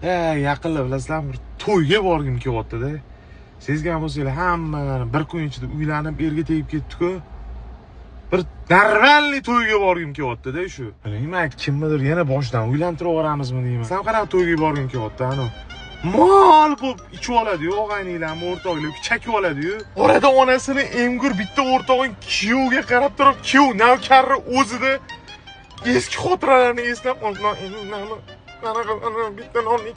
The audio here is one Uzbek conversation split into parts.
Yaqinda, bilasizlarmi, bir to'yga borgim kelyapti-da. Sezgan bo'lsanglar, hammalari bir kun ichida uylanib, erga tegib ketdi-ku. Bir нормальный to'yga borgim kelyapti-da shu. Bilmayman, kimnidir yana boshidan uylantirib yuboramizmi deyman. San qanaqa to'yga borgim kelyapti, anu. Mol bo'lib ichib oladi-yu, og'ayninglarmi, o'rtoqlar chakib oladi-yu. Orada onasini emgur bitta o'rtog'ing kuyovga qarab turib, kuyov navkarni o'zida eski xotiralarni eslab, bitta nonni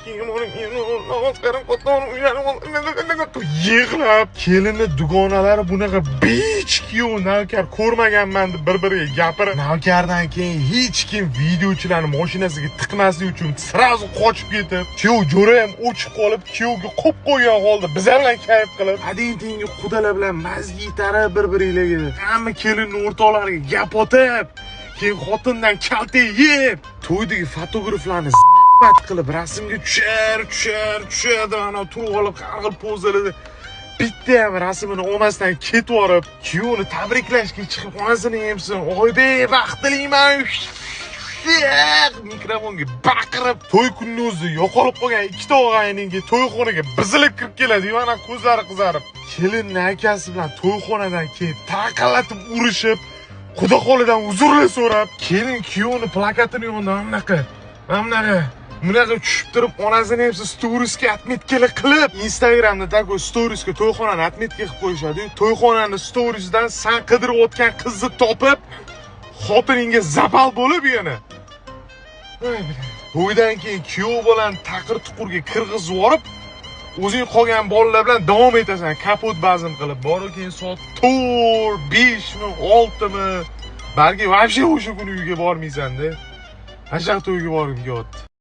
yig'lab, kelinni dugonalari bunaqa bich kuyov navkar ko'rmaganman deb bir-biriga gapirib, navkardan keyin hech kim videochilarni mashinasiga tiqmaslik uchun сразу qochib ketib, kuyov jo'ra ham o'chib qolib, kuyovga qo'yib qo'ygan holda bizlar bilan kayf qilib, ading tengi qudalar bilan mazgi itarib bir-biringlarga, hamma kelinni o'rtoqlariga gap otib, keyin xotindan kaltak yeb, to'ydagi fotograflarni z***at qilib rasmga tushar, tushar, tushadi, ana turib olib har xil pozalarda bitta ham rasmini olmasdan ketib yuborib, kuyovni tabriklashga chiqib onasini emsin, "Oybek, baxt tilayman" mikrofonga baqirib, to'y kunini o'zida yo'qolib qolgan ikkita og'ayninga to'yxonaga buzilib kirib keladi, ana ko'zlari qizarib, kelinni akasi bilan to'yxonadan keyin taqillatib urishib, xudo holidan uzrlar so'rab, kelin kuyovni plakatini yonida mana bunaqa bunaqa tushib turib, onasini ham storiesga отметка lar qilib, Instagramda такой storiesga to'yxonani отметка qilib qo'yishadi. To'yxonani storiesidan san qidirayotgan qizni topib, xotiningga запал bo'lib yana. To'ydan keyin kuyov bolani taqir tuqurga kirgizib yuborib, o'zing qolgan bolalar bilan davom etasan kapot bazm qilib. Borib keyin soat 4, 5 mi, 6 mi, balki вообще o'sha kuni uyga bormaysan-da. Mana shunaqa to'yga borgim kelyapti.